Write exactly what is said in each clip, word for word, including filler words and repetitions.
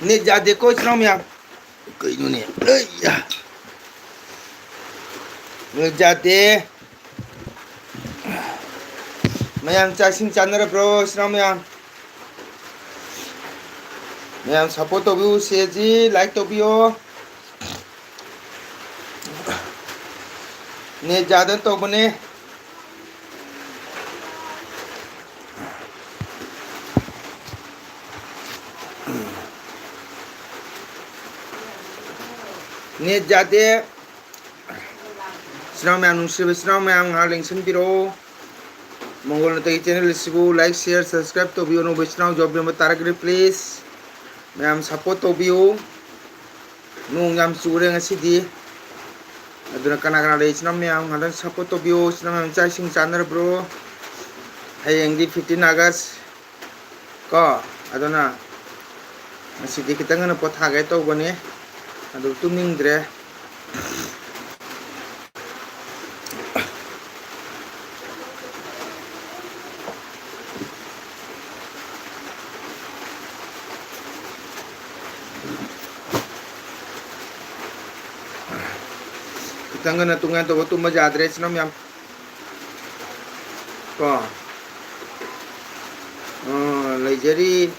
Net ꯌꯥꯗꯦꯀꯣ, ꯏꯆꯤꯟ ꯏꯅꯥꯎ ꯃꯌꯥꯝ꯫ ꯀꯩꯅꯣꯅꯦ? ꯑꯩꯌꯥ! ꯅꯦꯠ ꯌꯥꯗꯦ꯫ ꯃꯌꯥꯝ ꯆꯥꯛ ꯏꯁꯤꯡ ꯆꯥꯅꯔꯕ꯭ꯔꯣ, ꯏꯆꯤꯟ ꯏꯅꯥꯎ ꯃꯌꯥꯝ? ꯃꯌꯥꯝ support ꯇꯧꯕꯤꯌꯨ, ꯁꯦꯁꯤ like ꯇꯧꯕꯤꯌꯣ꯫ ꯅꯦꯠ ꯌꯥꯗꯅ ꯇꯧꯕꯅꯦ꯫ ꯅꯦꯠ ꯌꯥꯗꯦ꯫ ꯏꯆꯤꯟ ꯏꯅꯥꯎ ꯃꯌꯥꯝ, ꯅꯨꯡꯁꯤꯔꯕ ꯏꯆꯤꯟ ꯏꯅꯥꯎ ꯃꯌꯥꯝ, ꯉꯥꯏꯍꯥꯛ ꯂꯦꯡꯁꯤꯟꯕꯤꯔꯛꯑꯣ꯫ ꯃꯪꯒꯣꯜ ꯅꯣꯡꯃꯩꯒꯤ channel ꯑꯁꯤꯕꯨ like, share, subscribe ꯇꯧꯕꯤꯌꯨ꯫ ꯑꯅꯧꯕ ꯏꯆꯤꯟ ꯏꯅꯥꯎ ꯌꯥꯎꯕꯤꯔꯝꯕ ꯇꯥꯔꯒꯗꯤ please ꯃꯌꯥꯝ support ꯇꯧꯕꯤꯌꯨ꯫ ꯅꯣꯡ ꯌꯥꯝ ꯆꯨꯔꯦ ꯉꯁꯤꯗꯤ, ꯑꯗꯨꯅ ꯀꯅꯥ ꯀꯅꯥ ꯂꯩ ꯏꯆꯤꯟ ꯏꯅꯥꯎ ꯃꯌꯥꯝ ꯉꯥꯛꯇꯪ support ꯇꯧꯕꯤꯌꯨ꯫ ꯏꯆꯤꯟ ꯏꯅꯥꯎ ꯃꯌꯥꯝ ꯆꯥꯛ ꯏꯁꯤꯡ ꯆꯥꯅꯔꯕ꯭ꯔꯣ? ꯍꯌꯦꯡꯗꯤ fifteen August ꯀꯣ, ꯑꯗꯨꯅ ꯉꯁꯤꯗꯤ ꯈꯤꯇꯪ ꯉꯟꯅ ꯄꯣꯊꯥꯒꯦ ꯇꯧꯕꯅꯤ, ꯑꯗꯨ ꯇꯨꯝꯅꯤꯡꯗ꯭ꯔꯦ꯫ ꯈꯤꯇꯪ ꯉꯟꯅ ꯇꯨꯝꯒꯦ ꯇꯧꯕ, ꯇꯨꯝꯕ ꯌꯥꯗ꯭ꯔꯦ ꯏꯆꯤꯟ ꯏꯅꯥꯎ ꯃꯌꯥꯝ꯫ ꯀꯣ꯫ ꯑꯣ, ꯂꯩꯖꯔꯤ꯫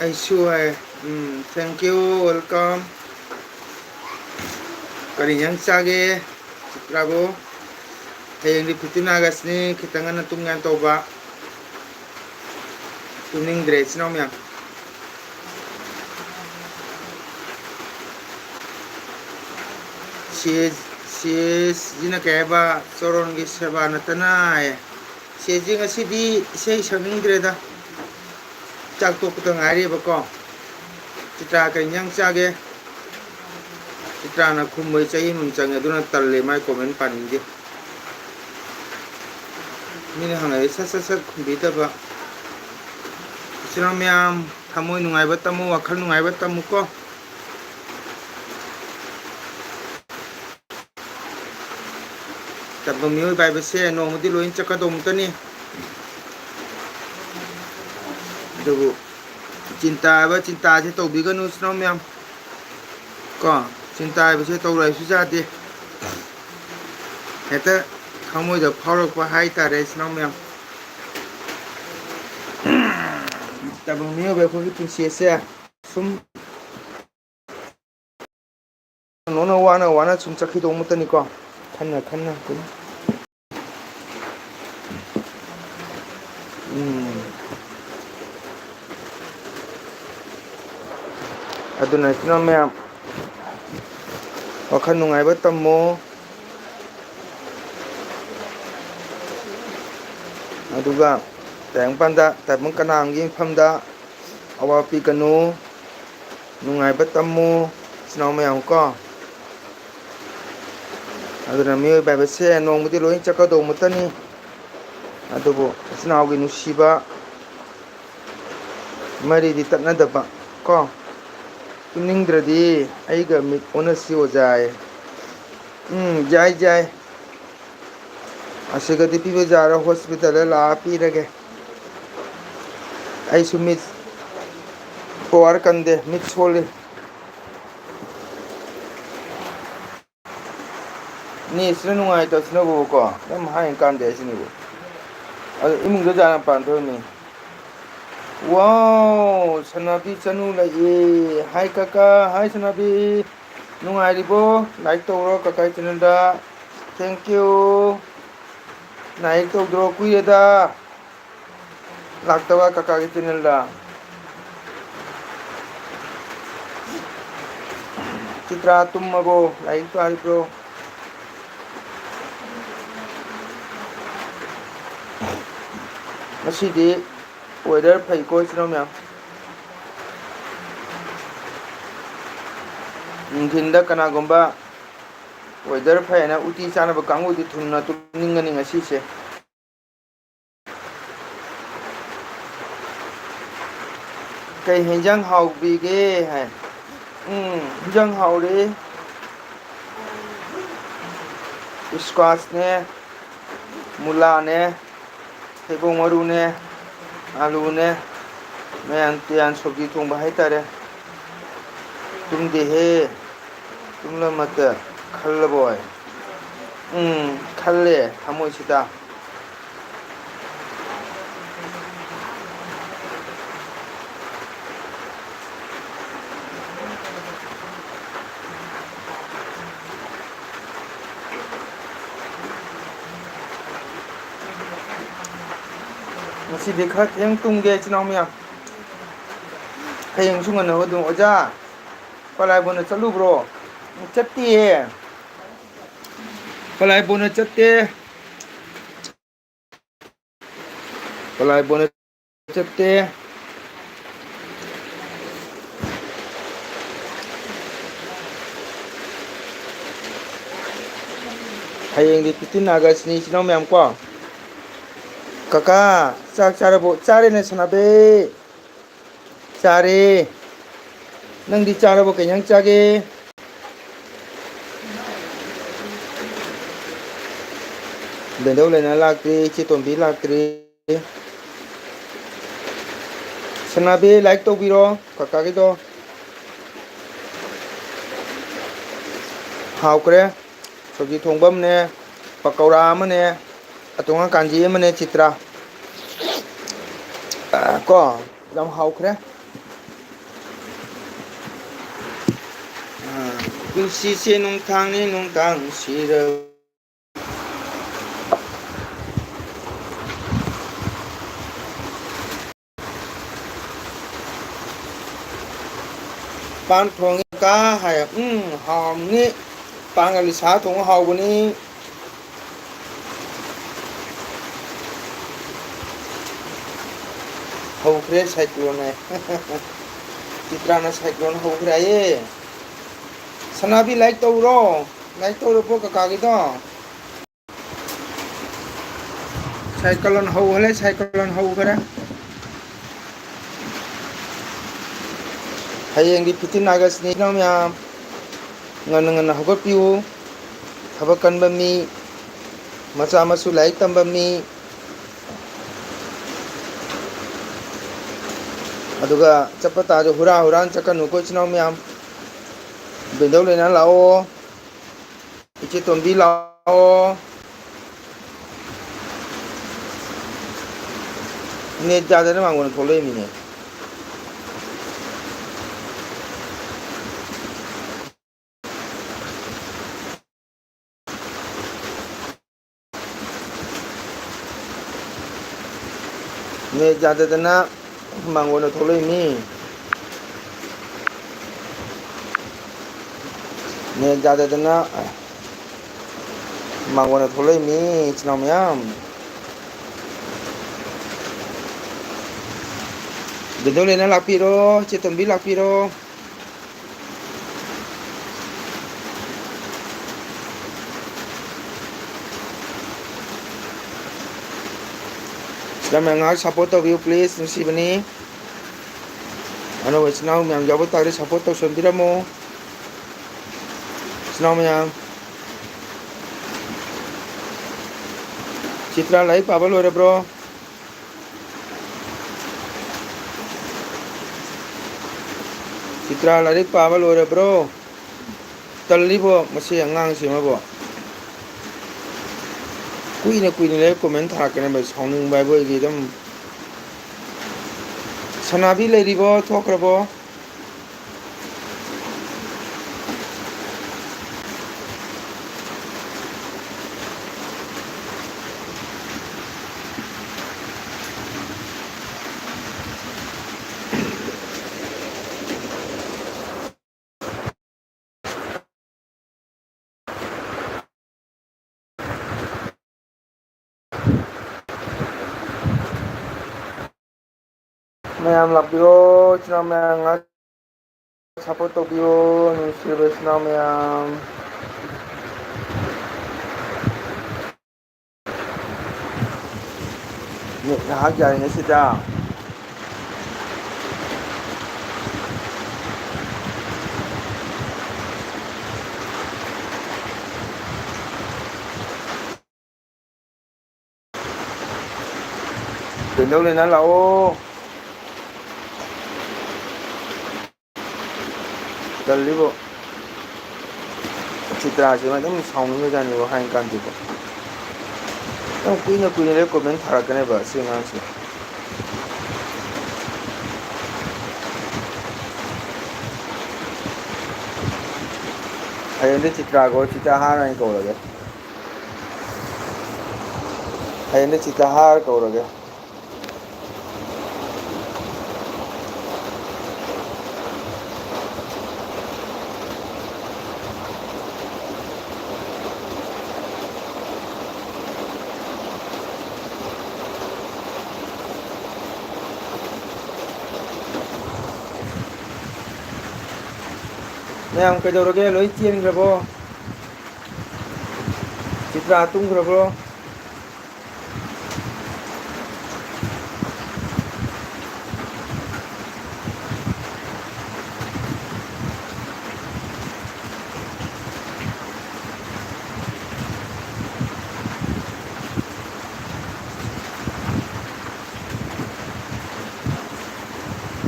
ꯑꯩꯁꯨ ꯍꯥꯏ꯫ ꯎꯝ, thank you, welcome꯫ ꯀꯔꯤ ꯏꯟꯖꯥꯡ ꯆꯥꯒꯦ, ꯆꯤꯇ꯭ꯔꯥꯕꯨ? ꯍꯌꯦꯡꯗꯤ fifteen Augustꯅꯤ, ꯈꯤꯇꯪ ꯉꯟꯅ ꯇꯨꯝꯒꯦ ꯇꯧꯕ꯫ ꯇꯨꯝꯅꯤꯡꯗ꯭ꯔꯦ, ꯏꯆꯤꯟ ꯏꯅꯥꯎ ꯃꯌꯥꯝ꯫ ꯁꯤ, ꯁꯤꯁꯤꯅ ꯀꯩ ꯍꯥꯏꯕ, ꯆꯣꯔꯣꯟꯒꯤ ꯁꯦꯕꯥ ꯅꯠꯇꯅ ꯍꯥꯏꯌꯦ꯫ ꯁꯤꯁꯤ ꯉꯁꯤꯗꯤ ꯏꯁꯩ ꯁꯛꯅꯤꯡꯗ꯭ꯔꯦꯗ, ꯆꯥꯛ ꯇꯣꯛꯄꯗ ꯉꯥꯏꯔꯤꯕꯀꯣ꯫ ꯆꯤꯇ꯭ꯔꯥ, ꯀꯩ ꯏꯟꯖꯥꯡ ꯆꯥꯒꯦ? ꯆꯤꯇ꯭ꯔꯥꯅ ꯈꯨꯝꯕꯩ ꯆꯍꯤ ꯑꯃ ꯆꯪꯉꯦ, ꯑꯗꯨꯅ ꯇꯜꯂꯦ, ꯃꯥꯏ comment ꯄꯥꯅꯤꯡꯗꯦ꯫ ꯃꯤꯅ ꯍꯪꯉꯛꯑꯦ ꯁꯠ ꯁꯠ ꯁꯠ ꯈꯨꯝꯕꯤꯗꯕ꯫ ꯏꯆꯤꯟ ꯏꯅꯥꯎ ꯃꯌꯥꯝ, ꯊꯃꯣꯏ ꯅꯨꯡꯉꯥꯏꯕ ꯇꯝꯃꯨ, ꯋꯥꯈꯜ ꯅꯨꯡꯉꯥꯏꯕ ꯇꯝꯃꯨꯀꯣ꯫ ꯇꯝꯕ ꯃꯤꯑꯣꯏꯕ ꯍꯥꯏꯕꯁꯦ ꯅꯣꯡꯃꯗꯤ ꯂꯣꯏꯅ ꯆꯠꯀꯗꯧꯕꯇꯅꯤ꯫ ꯑꯗꯨꯕꯨ ꯆꯤꯟꯇꯥ ꯍꯥꯏꯕ ꯆꯤꯟꯇꯥꯁꯦ ꯇꯧꯕꯤꯒꯅꯨ, ꯏꯆꯤꯟ ꯏꯅꯥꯎ ꯃꯌꯥꯝ꯫ ꯀꯣ, ꯆꯤꯟꯇꯥ ꯍꯥꯏꯕꯁꯦ ꯇꯧꯔꯣꯏꯁꯨ ꯌꯥꯗꯦ꯫ ꯍꯦꯛꯇ ꯊꯃꯣꯏꯗ ꯐꯥꯎꯔꯛꯄ ꯍꯥꯏꯇꯥꯔꯦ, ꯏꯆꯤꯟ ꯏꯅꯥꯎ ꯃꯌꯥꯝ꯫ ꯇꯥꯏꯕꯪ ꯃꯤꯑꯣꯏꯕ ꯑꯩꯈꯣꯏꯒꯤ ꯄꯨꯟꯁꯤ ꯑꯁꯦ ꯁꯨꯝ ꯅꯣꯛꯅ ꯋꯥꯅ ꯋꯥꯅ ꯁꯨꯝ ꯆꯠꯈꯤꯗꯧ ꯃꯇꯅꯤꯀꯣ꯫ ꯈꯟꯅ ꯈꯟꯅ ꯑꯗꯨꯝ꯫ ꯎꯝ꯫ ꯑꯗꯨꯅ ꯏꯆꯤꯟ ꯏꯅꯥꯎ ꯃꯌꯥꯝ, ꯋꯥꯈꯜ ꯅꯨꯡꯉꯥꯏꯕ ꯇꯝꯃꯣ꯫ ꯑꯗꯨꯒ ꯇꯥꯏꯕꯪꯄꯥꯟꯗ, ꯇꯥꯏꯕꯪ ꯀꯅꯥ ꯑꯃꯒꯤ ꯃꯐꯝꯗ ꯑꯋꯥꯕ ꯄꯤꯒꯅꯨ꯫ ꯅꯨꯡꯉꯥꯏꯕ ꯇꯝꯃꯨ, ꯏꯆꯤꯟ ꯏꯅꯥꯎ ꯃꯌꯥꯝ ꯀꯣ꯫ ꯑꯗꯨꯅ ꯃꯤꯑꯣꯏꯕ ꯍꯥꯏꯕꯁꯦ ꯅꯣꯡꯃꯗꯤ ꯂꯣꯏ ꯆꯠꯀꯗꯧꯕ ꯃꯛꯇꯅꯤ꯫ ꯑꯗꯨꯕꯨ ꯏꯆꯤꯟ ꯏꯅꯥꯎꯒꯤ ꯅꯨꯡꯁꯤꯕ ꯃꯔꯤꯗꯤ ꯇꯠꯅꯗꯕ ꯀꯣ꯫ ꯇꯨꯝꯅꯤꯡꯗ꯭ꯔꯗꯤ ꯑꯩꯒ ꯃꯤꯠ ꯑꯣꯟꯅꯁꯤ ꯑꯣꯖꯥꯌꯦ꯫ ꯎꯝ, ꯌꯥꯏ, ꯌꯥꯏ꯫ ꯑꯁꯤꯒꯗꯤ ꯄꯤꯕ ꯌꯥꯔꯣꯏ, ꯍꯣꯁꯄꯤꯇꯥꯜꯗ ꯂꯥꯛꯑ ꯄꯤꯔꯒꯦ꯫ ꯑꯩꯁꯨ ꯃꯤꯠ ꯄꯋꯥꯔ ꯀꯟꯗꯦ, ꯃꯤꯠ ꯁꯣꯜꯂꯤ꯫ ꯅꯦꯠꯁꯤꯅ ꯅꯨꯡꯉꯥꯏꯇꯕꯁꯤꯅꯕꯨꯀꯣ, ꯌꯥꯝ ꯍꯥꯏꯅ ꯀꯥꯟꯗꯦ ꯑꯩꯁꯤꯅꯦꯕꯨ꯫ ꯑꯗꯣ ꯏꯃꯨꯡꯗ ꯖꯥꯠ ꯌꯥꯝ ꯄꯥꯟ ꯊꯣꯛꯏꯅꯤ꯫ ꯋꯥꯎ, ꯁꯅꯥꯕꯤ ꯆꯅꯨ ꯂꯩꯌꯦ꯫ ꯍꯥꯏ ꯀꯀꯥ, ꯍꯥꯏ ꯁꯅꯥꯕꯤ꯫ ꯅꯨꯡꯉꯥꯏꯔꯤꯕꯣ? ꯂꯥꯏꯛ ꯇꯧꯔꯣ ꯀꯀꯥꯒꯤ ꯆꯦꯅꯦꯜꯗ꯫ Thank you꯫ ꯂꯥꯏꯛ ꯇꯧꯗ꯭ꯔꯣ? ꯀꯨꯏꯔꯦꯗ ꯂꯥꯛꯇꯕ ꯀꯀꯥꯒꯤ ꯆꯦꯅꯦꯜꯗ꯫ ꯆꯤꯇ꯭ꯔꯥ ꯇꯨꯝꯃꯕꯣ? ꯂꯥꯏꯔꯤꯛ ꯄꯥꯔꯤꯕ꯭ꯔꯣ? ꯉꯁꯤꯗꯤ ꯋꯦꯗꯔ ꯐꯩꯀꯣ ꯏꯆꯤꯟ ꯏꯅꯥꯎ ꯃꯌꯥꯝ꯫ ꯅꯨꯡꯊꯤꯟꯗ ꯀꯅꯥꯒꯨꯝꯕ ꯋꯦꯗꯔ ꯐꯩ ꯍꯥꯏꯅ ꯎꯇꯤ ꯆꯥꯅꯕ ꯀꯥꯡꯕꯨꯗꯤ ꯊꯨꯅ ꯇꯨꯝꯅꯤꯡꯒꯅꯤ ꯉꯁꯤꯁꯦ꯫ ꯀꯩ ꯍꯦꯟꯖꯥꯡ ꯍꯥꯎꯕꯤꯒꯦ ꯍꯥꯏ꯫ ꯎꯝ, ꯍꯦꯟꯖꯥꯡ ꯍꯥꯎꯔꯤ꯫ ꯏꯁꯀ꯭ꯋꯥꯁꯅꯦ, ꯃꯨꯂꯥꯅꯦ, ꯊꯩꯕꯣꯡ ꯃꯔꯨꯅꯦ, ꯑꯂꯨꯅꯦ, ꯃꯌꯥꯟ ꯇꯨꯌꯥꯟ ꯁꯧꯒ꯭ꯔꯤ ꯊꯣꯡꯕ ꯍꯥꯏꯇꯥꯔꯦ꯫ ꯇꯨꯝꯗꯦꯍꯦ꯫ ꯇꯨꯝꯂꯝꯃꯇ ꯈꯜꯂꯕꯣꯏ꯫ ꯎꯝ, ꯈꯜꯂꯦ ꯊꯃꯣꯏꯁꯤꯗ꯫ ꯉꯁꯤꯗꯤ ꯈꯔ ꯊꯦꯡ ꯇꯨꯝꯒꯦ, ꯏꯆꯤꯟ ꯏꯅꯥꯎ ꯃꯌꯥꯝ꯫ ꯍꯌꯦꯡꯁꯨ ꯉꯟꯅ ꯍꯧꯒꯠꯇꯣꯏꯅꯤ꯫ ꯑꯣꯖꯥ, ꯄꯂꯥꯏꯕꯣꯟꯗ ꯆꯠꯂꯨꯕ꯭ꯔꯣ? ꯆꯠꯇꯤꯌꯦ꯫ ꯄꯂꯥꯏꯕꯣꯟꯗ ꯆꯠꯇꯦ꯫ ꯄꯂꯥꯏꯕꯣꯟꯗ ꯆꯠꯇꯦ꯫ ꯍꯌꯦꯡꯗꯤ fifteen Augustꯅꯤ, ꯏꯆꯤꯟ ꯏꯅꯥꯎ ꯃꯌꯥꯝ ꯀꯣ꯫ ꯀꯀꯥ, ꯆꯥꯛ ꯆꯥꯔꯕꯣ? ꯆꯥꯔꯦꯅꯦ ꯁꯅꯥꯕꯤ꯫ ꯆꯥꯔꯦ꯫ ꯅꯪꯗꯤ ꯆꯥꯔꯕꯣ? ꯀꯩ ꯏꯟꯖꯥꯡ ꯆꯥꯒꯦ? ꯕꯦꯟꯗꯧ ꯂꯩꯅꯥ ꯂꯥꯛꯇ꯭ꯔꯤ, ꯏꯆꯦ ꯇꯣꯝꯕꯤ ꯂꯥꯛꯇ꯭ꯔꯤ꯫ ꯁꯅꯥꯕꯤ, like ꯇꯧꯕꯤꯔꯣ ꯀꯀꯥꯒꯤꯗꯣ꯫ ꯍꯥꯎꯈ꯭ꯔꯦ꯫ ꯁꯧꯒ꯭ꯔꯤ ꯊꯣꯡꯕ ꯑꯃꯅꯦ, ꯄꯀꯧꯔꯥ ꯑꯃꯅꯦ, ꯑꯇꯣꯉꯥ ꯀꯥꯟꯖꯤ ꯑꯃꯅꯦ, ꯆꯤꯇ꯭ꯔꯥ꯫ ꯑ, ꯀꯣ, ꯌꯥꯝ ꯍꯥꯎꯈ꯭ꯔꯦ꯫ ꯑ, ꯄꯨꯟꯁꯤꯁꯦ ꯅꯨꯡꯊꯥꯡꯅꯤ, ꯅꯨꯡꯗꯥꯡ ꯅꯨꯡꯁꯤꯔ- ꯄꯥꯟ ꯊꯣꯡꯉꯦ ꯀꯥ ꯍꯥꯏ꯫ ꯎꯝ, ꯍꯥꯎꯔꯝꯅꯤ꯫ ꯄꯥꯟꯒ ꯂꯤꯁꯥ ꯊꯣꯡꯕ ꯍꯥꯎꯕꯅꯤ꯫ ꯍꯧꯈ꯭ꯔꯦ cyclone ꯍꯥꯏ꯫ ꯆꯤꯇ꯭ꯔꯥꯅ cyclone ꯍꯧꯈ꯭ꯔꯦ ꯍꯥꯏꯌꯦ꯫ ꯁꯅꯥꯕꯤ, like ꯇꯧꯔꯣ꯫ Like ꯇꯧꯔꯕꯣ ꯀꯀꯥꯒꯤꯗꯣ? Cyclone ꯍꯧꯈ꯭ꯔꯦ, cyclone ꯍꯧꯈ꯭ꯔꯦ꯫ ꯍꯌꯦꯡꯗꯤ fifteen Augustꯅꯤ, ꯏꯅꯥꯎ ꯃꯌꯥꯝ꯫ ꯉꯟꯅ ꯉꯟꯅ ꯍꯧꯒꯠꯄꯤꯌꯨ꯫ ꯊꯕꯛ ꯀꯟꯕ ꯃꯤ, ꯃꯆꯥ ꯃꯁꯨ ꯂꯥꯏꯔꯤꯛ ꯇꯝꯕ ꯃꯤ, ꯑꯗꯨꯒ ꯆꯠꯄ ꯇꯥꯔꯁꯨ ꯍꯨꯔꯥ ꯍꯨꯔꯥꯟ ꯆꯠꯀꯅꯨꯀꯣ, ꯏꯆꯤꯟ ꯏꯅꯥꯎ ꯃꯌꯥꯝ꯫ ꯕꯦꯟꯗꯧ ꯂꯩꯅꯥ ꯂꯥꯛꯑꯣ꯫ ꯏꯆꯦ ꯇꯣꯝꯕꯤ ꯂꯥꯛꯑꯣ꯫ ꯅꯦꯠ ꯌꯥꯗꯅ ꯃꯥꯡꯒꯣꯟꯗ ꯊꯣꯛꯂꯛꯏꯃꯤꯅꯦ꯫ ꯅꯦꯠ ꯌꯥꯗꯗꯅ ꯃꯥꯡꯒꯣꯟꯗ ꯊꯣꯛꯂꯛꯏꯃꯤ꯫ ꯅꯦꯠ ꯌꯥꯗꯗꯅ ꯃꯥꯡꯒꯣꯟꯗ ꯊꯣꯛꯂꯛꯏꯃꯤ, ꯏꯆꯤꯟ ꯏꯅꯥꯎ ꯃꯌꯥꯝ꯫ ꯕꯦꯟꯗꯧ ꯂꯩꯅꯥ ꯂꯥꯛꯄꯤꯔꯣ, ꯏꯆꯦ ꯇꯣꯝꯕꯤ ꯂꯥꯛꯄꯤꯔꯣ꯫ ꯌꯥꯝꯅ ꯉꯥꯏꯍꯥꯛ support ꯇꯧꯕꯤꯌꯨ, please, ꯅꯨꯡꯁꯤꯕꯅꯤ꯫ ꯑꯅꯧꯕ ꯏꯆꯤꯟ ꯏꯅꯥꯎ ꯃꯌꯥꯝ ꯌꯥꯎꯕ ꯇꯥꯔꯗꯤ support ꯇꯧꯁꯟꯕꯤꯔꯝꯃꯣ꯫ ꯏꯆꯤꯟ ꯏꯅꯥꯎ ꯃꯌꯥꯝ, ꯆꯤꯇ꯭ꯔꯥ ꯂꯥꯏꯔꯤꯛ ꯄꯥꯕ ꯂꯣꯏꯔꯕ꯭ꯔꯣ? ꯆꯤꯇ꯭ꯔꯥ ꯂꯥꯏꯔꯤꯛ ꯄꯥꯕ ꯂꯣꯏꯔꯕ꯭ꯔꯣ? ꯇꯜꯂꯤꯕꯣ ꯃꯁꯤ ꯑꯉꯥꯡꯁꯤꯃꯕꯣ꯫ ꯀꯨꯏꯅ ꯀꯨꯏꯅ ꯂꯩꯔ comment ꯊꯥꯔꯛꯀꯅꯦꯕ, ꯁꯥꯎꯅꯤꯡꯕ ꯍꯥꯏꯕ ꯑꯣꯏꯗꯤ ꯑꯗꯨꯝ꯫ ꯁꯅꯥꯕꯤ ꯂꯩꯔꯤꯕꯣ? ꯊꯣꯛꯈ꯭ꯔꯕꯣ? ꯃꯌꯥꯝ ꯂꯥꯛꯄꯤꯔꯣ, ꯏꯆꯤꯟ ꯏꯅꯥꯎ ꯃꯌꯥꯝ ꯉꯥꯏꯍꯥꯛ support ꯇꯧꯕꯤꯌꯣ, ꯅꯨꯡꯁꯤꯔꯕ ꯏꯆꯤꯟ ꯏꯅꯥꯎ ꯃꯌꯥꯝ꯫ ꯅꯦꯠ ꯉꯥꯏꯍꯥꯛ ꯌꯥꯔꯤꯉꯩꯁꯤꯗ꯫ ꯕꯦꯟꯗꯧ ꯂꯩꯅꯥ ꯂꯥꯛꯑꯣ꯫ ꯇꯜꯂꯤꯕꯣ꯫ ꯆꯤꯇ꯭ꯔꯥꯁꯤꯃ ꯑꯗꯨꯝ ꯁꯥꯎꯅꯤꯡꯉꯖꯥꯠꯅꯤꯕꯣ ꯍꯥꯏꯔ ꯀꯥꯟꯗꯗꯤꯀꯣ꯫ ꯌꯥꯝ ꯀꯨꯏꯅ ꯀꯨꯏꯅ ꯂꯩꯔ comment ꯊꯥꯔꯛꯀꯅꯦꯕ ꯁꯤ ꯑꯉꯥꯡꯁꯦ꯫ ꯍꯌꯦꯡꯗꯤ ꯆꯤꯇ꯭ꯔꯥ ꯀꯧꯔ ꯆꯤꯇ꯭ꯔꯥꯍꯥꯔ ꯍꯥꯏꯅ ꯀꯧꯔꯒꯦ꯫ ꯍꯌꯦꯡꯗꯤ ꯆꯤꯇ꯭ꯔꯍꯥꯔ ꯀꯧꯔꯒꯦ꯫ ꯃꯌꯥꯝ ꯀꯩꯗꯧꯔꯒꯦ? ꯂꯣꯏ ꯆꯦꯟꯈ꯭ꯔꯕꯣ? ꯆꯤꯇ꯭ꯔꯥ ꯇꯨꯝꯈ꯭ꯔꯕ꯭ꯔꯣ?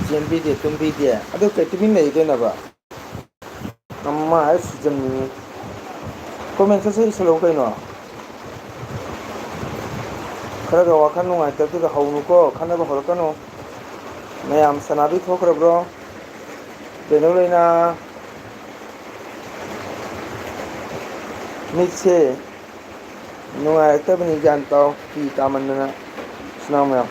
ꯆꯦꯟꯕꯤꯗꯦ, ꯇꯨꯝꯕꯤꯗꯦ꯫ ꯑꯗꯨ ꯀꯩ ꯇꯨꯃꯤꯟ ꯂꯩꯗꯣꯏꯅꯣꯕ? ꯑꯃ ꯍꯥꯏ ꯁꯨꯖꯟꯅꯤꯡꯉꯤ꯫ Comment ꯁꯠ ꯁꯠ ꯏꯁꯜꯂꯛꯎ ꯀꯩꯅꯣ꯫ ꯈꯔꯒ ꯋꯥꯈꯜ ꯅꯨꯡꯉꯥꯏꯇꯕꯗꯨꯗ ꯍꯧꯅꯨꯀꯣ, ꯈꯠꯅꯕ ꯍꯧꯔꯛꯀꯅꯨ꯫ ꯃꯌꯥꯝ ꯁꯅꯥꯕꯤ ꯊꯣꯛꯈ꯭ꯔꯕ꯭ꯔꯣ? ꯀꯩꯗꯧ ꯂꯩꯅ? ꯃꯤꯠꯁꯦ ꯅꯨꯡꯉꯥꯏꯔꯛꯇꯕꯅꯤ, ꯒ꯭ꯌꯥꯟ ꯇꯥꯎ꯫ ꯄꯤ ꯇꯥꯃꯟꯗꯅ ꯁꯅꯥꯎ ꯃꯌꯥꯝ꯫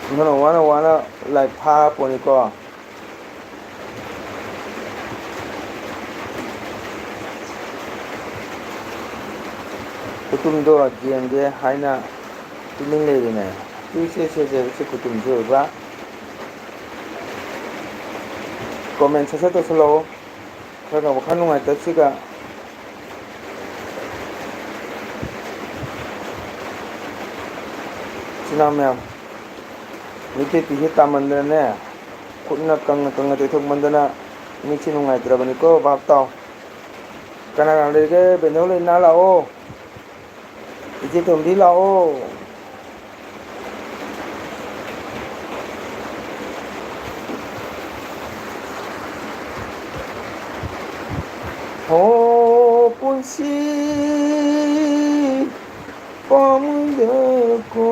ꯅꯪꯅ ꯋꯥꯅ ꯋꯥꯅ ꯂꯥꯏꯔꯤꯛ ꯐꯥꯔ ꯄꯣꯠꯅꯤꯀꯣ꯫ ꯈꯨꯇꯨꯝꯗꯣ ꯌꯦꯡꯒꯦ ꯍꯥꯏꯅ ꯇꯨꯃꯤꯟ ꯂꯩꯔꯤꯅꯦ꯫ ꯇꯨ ꯁꯦ ꯁꯦ ꯁꯦ ꯁꯤ ꯈꯨꯇꯨꯝꯁꯦ ꯑꯣꯏꯕ꯫ Comment ꯁꯠ ꯁꯠ ꯇꯧꯁꯜꯂꯛꯑꯣ꯫ ꯈꯔ ꯈꯔ ꯋꯥꯈꯜ ꯅꯨꯡꯉꯥꯏꯇꯕꯁꯤꯒ꯫ ꯏꯆꯤꯟ ꯏꯅꯥꯎ ꯃꯌꯥꯝ, ꯃꯤꯠꯇꯩ ꯄꯤꯁꯦ ꯇꯥꯃꯟꯗꯅꯅꯦ, ꯈꯨꯠꯅ ꯀꯪꯅ ꯀꯪꯅ ꯇꯩꯊꯣꯛꯃꯟꯗꯅ ꯃꯤꯠꯁꯦ ꯅꯨꯡꯉꯥꯏꯇ꯭ꯔꯕꯅꯤꯀꯣ, ꯚꯥꯞ ꯇꯥꯎ꯫ ꯀꯅꯥ ꯀꯅꯥ ꯂꯩꯔꯤꯒꯦ? ꯕꯦꯅꯧ ꯂꯩꯅꯥ ꯂꯥꯛꯑꯣ꯫ ꯏꯆꯦ ꯇꯣꯝꯕꯤ ꯂꯥꯛꯑꯣ꯫ ꯑꯣ ꯄꯨꯟꯁꯤ ꯄꯥꯃꯨꯏꯗꯀꯣ,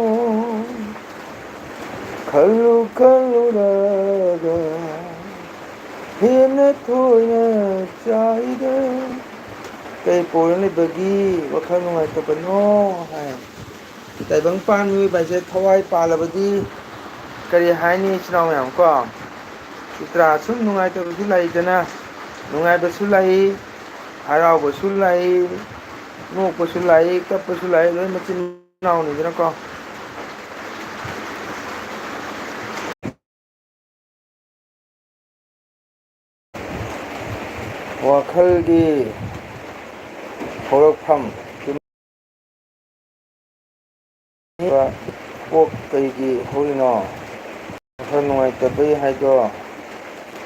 ꯈꯜꯂꯨ ꯈꯜꯂꯨꯔꯒ ꯍꯦꯟꯅ ꯊꯣꯏꯅ ꯆꯥꯏꯗ꯫ ꯀꯩ ꯄꯣꯏꯟ ꯂꯩꯕꯒꯤ ꯋꯥꯈꯜ ꯅꯨꯡꯉꯥꯏꯇꯕꯅꯣ ꯍꯥꯏ꯫ ꯇꯥꯏꯕꯪ ꯄꯥꯟ ꯃꯤꯑꯣꯏꯕ ꯍꯥꯏꯁꯦ ꯊꯋꯥꯏ ꯄꯥꯜꯂꯕꯗꯤ ꯀꯔꯤ ꯍꯥꯏꯅꯤ, ꯏꯆꯤꯟ ꯏꯅꯥꯎ ꯃꯌꯥꯝ ꯀꯣ? ꯆꯤꯇ꯭ꯔꯥ ꯁꯨꯝ ꯅꯨꯡꯉꯥꯏꯇꯕꯁꯨ ꯂꯩꯗꯅ, ꯅꯨꯡꯉꯥꯏꯕꯁꯨ ꯂꯩ, ꯍꯔꯥꯎꯕꯁꯨ ꯂꯩ, ꯅꯣꯛꯄꯁꯨ ꯂꯩ, ꯀꯞꯄꯁꯨ ꯂꯩ, ꯂꯣꯏ ꯃꯆꯤꯟ ꯃꯅꯥꯎꯅꯤꯗꯅꯀꯣ꯫ ꯋꯥꯈꯜꯒꯤ ꯍꯧꯔꯛꯐꯝ꯫ ꯀꯣꯛ ꯀꯩꯒꯤ ꯍꯧꯔꯤꯅꯣ? ꯋꯥꯈꯜ ꯅꯨꯡꯉꯥꯏꯇꯕꯩ ꯍꯥꯏꯗꯣ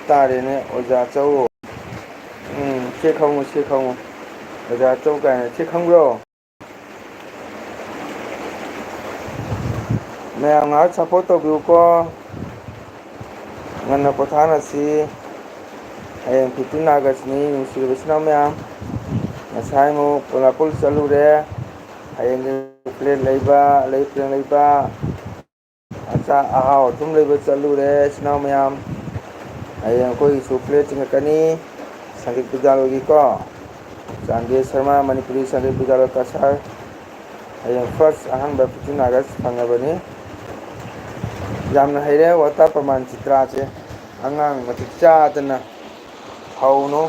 ꯇꯥꯔꯦꯅꯦ, ꯑꯣꯖꯥ ꯆꯧ꯫ ꯎꯝ, ꯁꯤ ꯈꯪꯉꯨ, ꯁꯤ ꯈꯪꯉꯨ꯫ ꯑꯣꯖꯥ ꯆꯧ ꯀꯥꯏꯅ ꯁꯤ ꯈꯪꯕ꯭ꯔꯣ? ꯃꯌꯥꯝ ꯉꯥꯏꯍꯥꯛ ꯁꯞꯄꯣꯔꯠ ꯇꯧꯕꯤꯌꯨꯀꯣ꯫ ꯉꯟꯅ ꯄꯣꯊꯥꯅꯁꯤ꯫ ꯍꯌꯦꯡ ꯐꯤꯐꯇꯤꯟ ꯑꯥꯒꯁꯅꯤ, ꯅꯨꯡꯁꯤꯔꯕ ꯏꯆꯤꯟ ꯏꯅꯥꯎ ꯃꯌꯥꯝ꯫ ꯉꯁꯥꯏꯃꯨꯛ ꯄꯣꯂꯥꯄꯨꯜ ꯆꯠꯂꯨꯔꯦ꯫ ꯍꯌꯦꯡꯗꯤ ꯄ꯭ꯂꯦꯠ ꯂꯩꯕ, ꯂꯩ ꯄ꯭ꯂꯦꯠ ꯂꯩꯕ, ꯑꯆꯥ ꯑꯍꯥꯎ ꯑꯊꯨꯝ ꯂꯩꯕ ꯆꯠꯂꯨꯔꯦ ꯏꯆꯤꯟ ꯏꯅꯥꯎ ꯃꯌꯥꯝ꯫ ꯍꯌꯦꯡ ꯑꯩꯈꯣꯏꯒꯤꯁꯨ ꯄ꯭ꯂꯦꯠ ꯆꯤꯡꯈꯠꯀꯅꯤ꯫ ꯁꯪꯒꯤꯠ ꯕꯤꯗ꯭ꯌꯥꯂꯣꯏꯒꯤꯀꯣ, ꯆꯥꯟꯗꯦ ꯁꯔꯃ ꯃꯅꯤꯄꯨꯔꯤ ꯁꯪꯒꯤꯠ ꯕꯤꯗ꯭ꯌꯥꯂꯣꯏ ꯀꯁꯥꯔ꯫ ꯍꯌꯦꯡ ꯐꯥꯔꯁ ꯑꯍꯥꯟꯕ ꯐꯤꯐꯇꯤꯟ ꯑꯥꯒꯁ ꯐꯪꯉꯕꯅꯤ꯫ ꯌꯥꯝꯅ ꯍꯩꯔꯦ ꯋꯥꯇꯥ ꯄ꯭ꯔꯃꯥꯟ ꯆꯤꯇ꯭ꯔꯥꯁꯦ꯫ ꯑꯉꯥꯡ ꯃꯇꯤꯛ ꯆꯥꯗꯅ ꯍꯧꯅꯨ꯫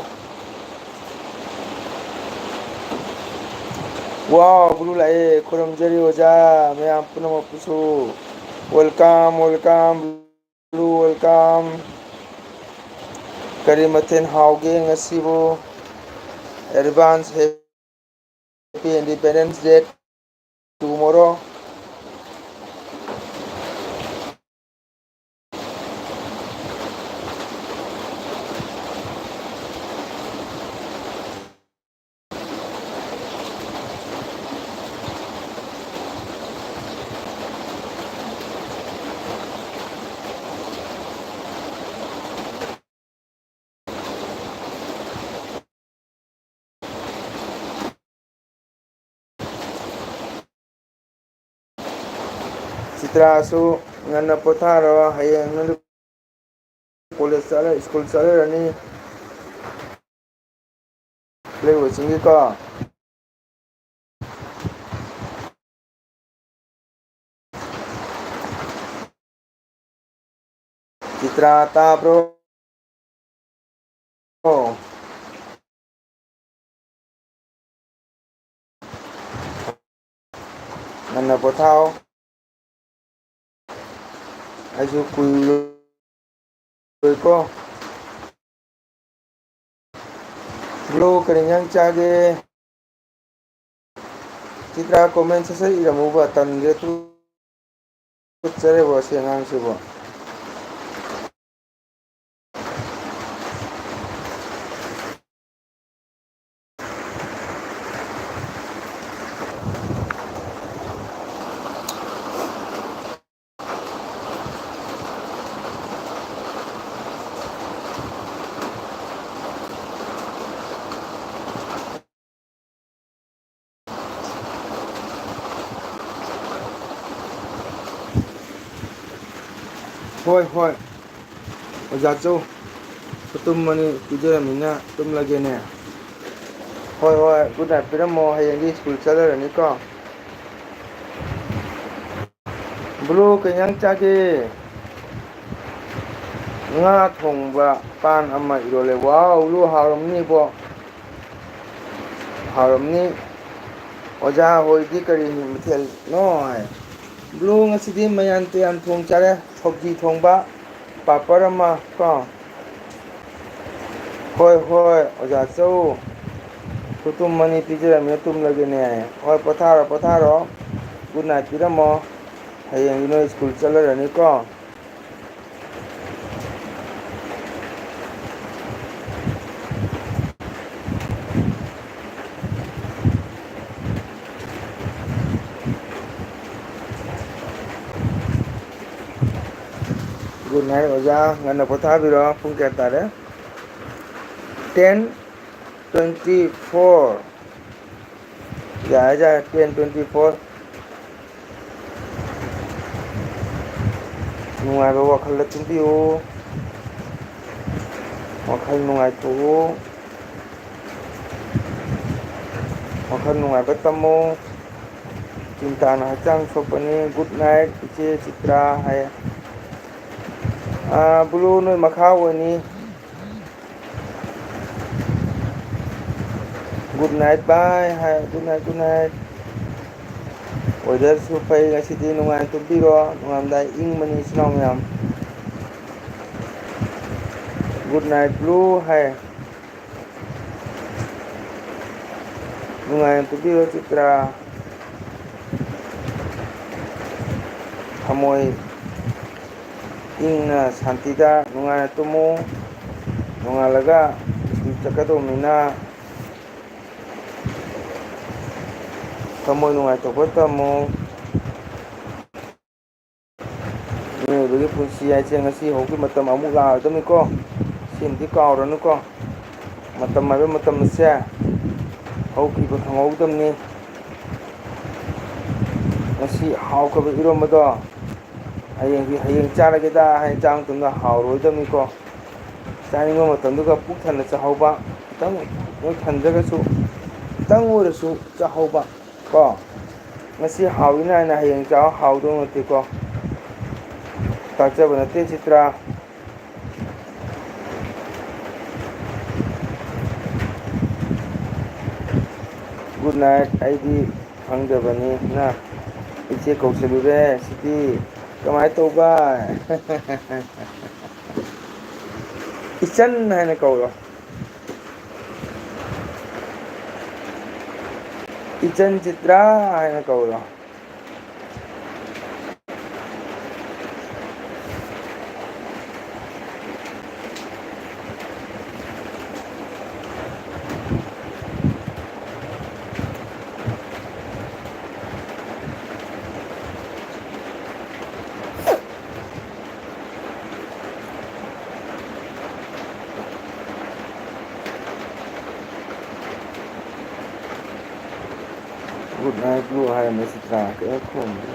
ꯋꯥꯎ, ꯒꯨꯔꯨ ꯂꯥꯛꯑꯦ, ꯈꯨꯔꯨꯝꯖꯔꯤ ꯑꯣꯖꯥ ꯃꯌꯥꯝ ꯄꯨꯝꯅꯃꯛꯄꯨꯁꯨ꯫ Welcome, welcome, ꯒꯨꯔꯨ, welcome꯫ ꯀꯔꯤ ꯃꯊꯦꯜ ꯍꯥꯎꯒꯦ ꯉꯁꯤꯕꯨ? Advance Happy Independence Day tomorrow. ꯆꯤꯇ꯭ꯔꯥꯁꯨ ꯉꯟꯅ ꯄꯣꯊꯥꯔꯣ, ꯍꯌꯦꯡ ꯅꯪ ꯀꯣꯂꯦꯖ ꯆꯠꯂ-, ꯁ꯭ꯀꯨꯜ ꯆꯠꯂꯔꯅꯤ꯫ ꯂꯩꯕꯁꯤꯡꯒꯤꯀꯣ꯫ ꯆꯤꯇ꯭ꯔꯥ ꯇꯥꯕ꯭ꯔꯣ? ꯉꯟꯅ ꯄꯣꯊꯥꯎ꯫ ꯑꯩꯁꯨ ꯀꯨꯏꯔꯣꯏꯀꯣ꯫ Bro, ꯀꯔꯤ ꯏꯟꯖꯥꯡ ꯆꯥꯒꯦ? ꯆꯤꯇ꯭ꯔꯥ, comment ꯁꯠ ꯁꯠ ꯏꯔꯝꯃꯨꯕ, ꯇꯟꯒ꯭ꯔꯦ꯫ ꯇꯨ ꯀꯨꯠꯆꯔꯦꯕꯣ ꯑꯁꯤ ꯑꯉꯥꯡꯁꯤꯕꯣ꯫ ꯍꯣꯏ, ꯍꯣꯏ꯫ ꯑꯣꯖꯥ ꯆꯧ, ꯈꯨꯇꯨꯝ ꯑꯅꯤ ꯄꯤꯖꯔꯝꯅꯤꯅ ꯇꯨꯝꯂꯒꯦꯅꯦ꯫ ꯍꯣꯏ, ꯍꯣꯏ, good night ꯄꯤꯔꯝꯃꯣ, ꯍꯌꯦꯡꯗꯤ ꯁ꯭ꯀꯨꯜ ꯆꯠꯂꯔꯅꯤꯀꯣ꯫ Bro, ꯀꯩ ꯏꯟꯖꯥꯡ ꯆꯥꯒꯦ? ꯉꯥ ꯊꯣꯡꯕ, ꯄꯥꯟ ꯑꯃ ꯏꯔꯣꯜꯂꯦ꯫ Wow, bro, ꯍꯥꯎꯔꯝꯅꯤꯕꯣ꯫ ꯍꯥꯎꯔꯝꯅꯤ꯫ ꯑꯣꯖꯥ ꯍꯣꯏꯗꯤ ꯀꯔꯤ ꯃꯊꯦꯜꯅꯣ ꯍꯥꯏ? Bro, ꯉꯁꯤꯗꯤ ꯃꯌꯥꯟ ꯇꯨꯌꯥꯟ ꯊꯣꯡ ꯆꯥꯔꯦ꯫ ꯁꯧꯒꯤ ꯊꯣꯡꯕ, ꯄꯥꯄꯔ ꯑꯃ ꯀꯣ꯫ ꯍꯣꯏ, ꯍꯣꯏ, ꯑꯣꯖꯥ ꯆꯧ꯫ ꯈꯨꯇꯨꯝ ꯑꯅꯤ ꯄꯤꯖꯔꯝꯃꯦ, ꯇꯨꯝꯂꯒꯦꯅꯦ꯫ ꯍꯣꯏ, ꯄꯣꯊꯥꯔꯣ, ꯄꯣꯊꯥꯔꯣ꯫ Good night ꯄꯤꯔꯝꯃꯣ꯫ ꯍꯌꯦꯡꯗꯤ ꯅꯣꯏ ꯁ꯭ꯀꯨꯜ ꯆꯠꯂꯔꯅꯤꯀꯣ꯫ Good night, ꯑꯣꯖꯥ꯫ ꯉꯟꯅ ꯄꯣꯊꯥꯕꯤꯔꯣ꯫ ꯄꯨꯡ ꯀꯌꯥ ꯇꯥꯔꯦ? Ten twenty four꯫ ꯌꯥꯔꯦ, ꯌꯥꯔꯦ, ten twenty four꯫ ꯅꯨꯡꯉꯥꯏꯕ ꯋꯥꯈꯜꯗ ꯇꯨꯝꯕꯤꯌꯨ꯫ ꯋꯥꯈꯜ ꯅꯨꯡꯉꯥꯏꯊꯣꯛꯎ꯫ ꯋꯥꯈꯜ ꯅꯨꯡꯉꯥꯏꯕ ꯇꯝꯃꯨ꯫ ꯆꯤꯟꯇꯥꯅ ꯍꯛꯆꯥꯡ ꯁꯣꯛꯄꯅꯤ꯫ Good night, ꯏꯆꯦ ꯆꯤꯇ꯭ꯔꯥ ꯍꯥꯏ꯫ ꯑꯥ, ꯕ꯭ꯂꯨ ꯅꯣꯏ ꯃꯈꯥ ꯑꯣꯏꯅꯤ꯫ Good night, bye ꯍꯥꯏ꯫ Good night, good night꯫ Weatherꯁꯨ ꯐꯩ ꯉꯁꯤꯗꯤ, ꯅꯨꯡꯉꯥꯏꯅ ꯇꯨꯝꯕꯤꯔꯣ꯫ ꯅꯣꯡꯉꯥꯜꯂꯝꯗꯥꯏ ꯏꯪꯕꯅꯤ, ꯏꯆꯤꯟ ꯏꯅꯥꯎ ꯃꯌꯥꯝ꯫ Good night, blue ꯍꯥꯏ꯫ ꯅꯨꯡꯉꯥꯏꯅ ꯇꯨꯝꯕꯤꯔꯣ, ꯆꯤꯇ꯭ꯔꯥ꯫ ꯊꯃꯣꯏ ꯏꯪꯅ, ꯁꯥꯟꯇꯤꯗ, ꯅꯨꯡꯉꯥꯏꯅ ꯇꯨꯝꯃꯨ꯫ ꯅꯣꯡꯉꯥꯜꯂꯒ ꯁ꯭ꯀꯨꯜ ꯆꯠꯀꯗꯧꯕꯅꯤꯅ, ꯊꯃꯣꯏ ꯅꯨꯡꯉꯥꯏꯊꯣꯛꯄ ꯇꯝꯃꯨ꯫ ꯃꯤꯑꯣꯏꯕꯒꯤ ꯄꯨꯟꯁꯤ ꯍꯥꯏꯁꯦ ꯉꯁꯤ ꯍꯧꯈꯤꯕ ꯃꯇꯝ ꯑꯃꯨꯛ ꯂꯥꯛꯑꯗꯕꯅꯤꯀꯣ꯫ ꯁꯤꯃꯗꯤ ꯀꯥꯎꯔꯅꯨꯀꯣ꯫ ꯃꯇꯝ ꯍꯥꯏꯕ ꯃꯇꯝ ꯑꯁꯦ ꯍꯧꯈꯤꯕ ꯈꯪꯍꯧꯗꯕꯅꯤ꯫ ꯉꯁꯤ ꯍꯥꯎꯈ꯭ꯔꯕ ꯏꯔꯣꯝꯕꯗꯣ ꯍꯌꯦꯡꯗꯤ, ꯍꯌꯦꯡ ꯆꯥꯔꯒꯦꯗ ꯍꯥꯏꯅ ꯆꯥꯕ ꯃꯇꯝꯗ ꯍꯥꯎꯔꯣꯏꯗꯕꯅꯤꯀꯣ꯫ ꯆꯥꯅꯤꯡꯕ ꯃꯇꯝꯗꯨꯒ ꯄꯨꯛ ꯊꯟꯅ ꯆꯥꯍꯧꯕ, ꯈꯤꯇꯪ ꯄꯨꯛ ꯊꯟꯗ꯭ꯔꯒꯁꯨ ꯈꯤꯇꯪ ꯑꯣꯏꯔꯁꯨ ꯆꯥꯍꯧꯕ ꯀꯣ꯫ ꯉꯁꯤ ꯍꯥꯎꯏꯅ ꯍꯥꯏꯅ ꯍꯌꯦꯡ ꯆꯥꯕ ꯍꯥꯎꯗꯧ ꯅꯠꯇꯦꯀꯣ꯫ ꯇꯥꯛꯆꯕ ꯅꯠꯇꯦ ꯆꯤꯇ꯭ꯔꯥ꯫ Good night꯫ ꯑꯩꯗꯤ ꯈꯪꯗꯕꯅꯤꯅ ꯏꯆꯦ ꯀꯧꯁꯜꯂꯨꯔꯦ꯫ ꯁꯤꯗꯤ ꯀꯃꯥꯏꯅ ꯇꯧꯕ? ꯏꯆꯟ ꯍꯥꯏꯅ ꯀꯧꯔꯣ꯫ ꯏꯆꯟ ꯆꯤꯇ꯭ꯔꯥ ꯍꯥꯏꯅ ꯀꯧꯔꯣ꯫ Good night, blue ꯍꯥꯏꯔꯝꯃꯦ ꯆꯤꯇ꯭ꯔꯥ꯫ ꯀꯩꯅꯣ ꯈꯣꯡꯕꯗꯣ꯫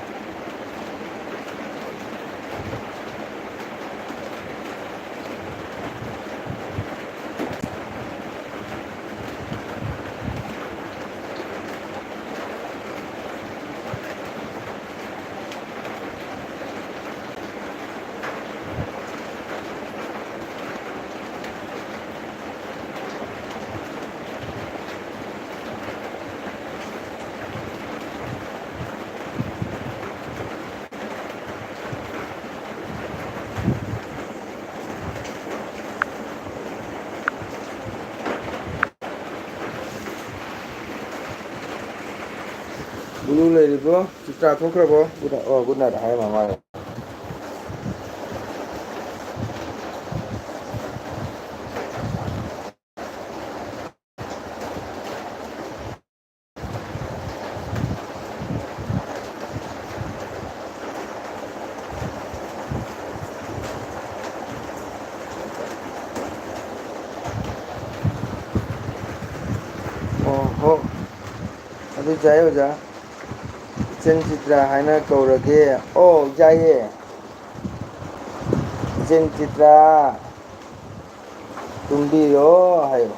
ꯕ꯭ꯂꯨ ꯂꯩꯔꯤꯕꯣ? ꯆꯤꯇ꯭ꯔꯥ ꯊꯣꯛꯈ꯭ꯔꯕꯣ? ꯒꯨꯗ ꯅꯥꯏꯠ, ꯑꯣ, ꯒꯨꯗ ꯅꯥꯏꯠ ꯍꯥꯏꯔ ꯃꯥꯜꯂꯦ꯫ ꯑꯣ ꯍꯣ꯫ ꯑꯗꯨ ꯌꯥꯏ ꯑꯣꯖꯥ꯫ ꯏꯆꯟ ꯆꯤꯇ꯭ꯔꯥ ꯍꯥꯏꯅ ꯀꯧꯔꯒꯦ꯫ ꯑꯣ, ꯌꯥꯏꯌꯦ꯫ ꯏꯆꯟ ꯆꯤꯇ꯭ꯔꯥ, ꯇꯨꯝꯕꯤꯔꯣ ꯍꯥꯏꯌꯣ꯫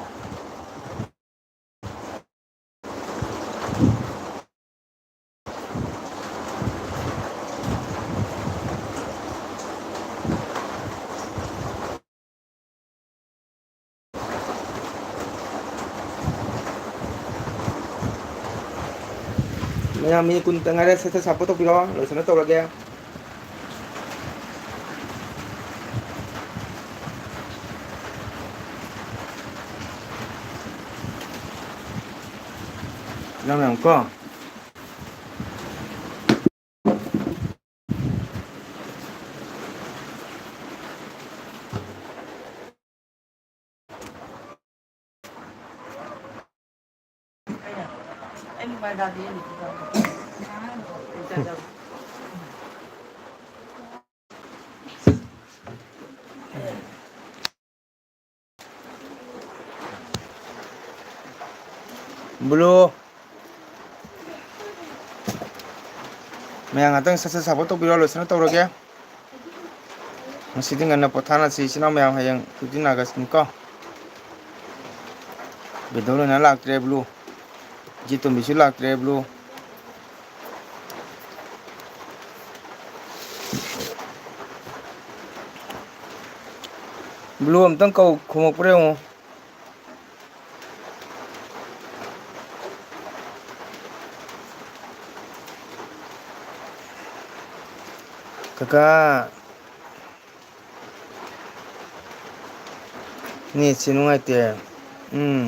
ꯃꯌꯥꯝ ꯃꯤꯅꯤꯠ ꯀꯨꯟꯇ ꯉꯥꯏꯔꯦ, ꯁꯠ ꯁꯠ ꯁꯞꯄꯣꯔꯠ ꯇꯧꯕꯤꯔꯣ, ꯂꯣꯏꯁꯤꯟꯅ ꯇꯧꯔꯒꯦ꯫ ꯌꯥꯝ ꯌꯥꯝ ꯀꯣ꯫ ꯕ꯭ꯂꯨ꯫ ꯃꯌꯥꯝ ꯉꯥꯛꯇꯪ ꯁꯠ ꯁꯠ ꯁꯞꯄꯣꯔꯠ ꯇꯧꯕꯤꯔꯣ, ꯂꯣꯏꯁꯤꯟꯅ ꯇꯧꯔꯒꯦ꯫ ꯉꯁꯤꯗꯤ ꯉꯟꯅ ꯄꯣꯊꯥꯅꯁꯤ ꯏꯆꯤꯟ ꯏꯅꯥꯎ ꯃꯌꯥꯝ, ꯍꯌꯦꯡ fifteen Augustꯅꯤꯀꯣ꯫ ꯕꯦꯗꯧ ꯂꯣꯏꯅ ꯂꯥꯛꯇ꯭ꯔꯦ ꯕ꯭ꯂꯨ꯫ ꯖꯤꯇꯣꯝꯕꯤꯁꯨ ꯂꯥꯛꯇ꯭ꯔꯦ ꯕ꯭ꯂꯨ꯫ ꯕ꯭ꯂꯨ ꯑꯝꯇꯪ ꯀꯧ, ꯈꯨꯝꯃꯛꯄ꯭ꯔꯥ ꯌꯦꯡꯉꯨ꯫ ꯀꯀꯥ꯫ ꯅꯦꯠꯁꯦ ꯅꯨꯡꯉꯥꯏꯇꯦ꯫ ꯎꯝ꯫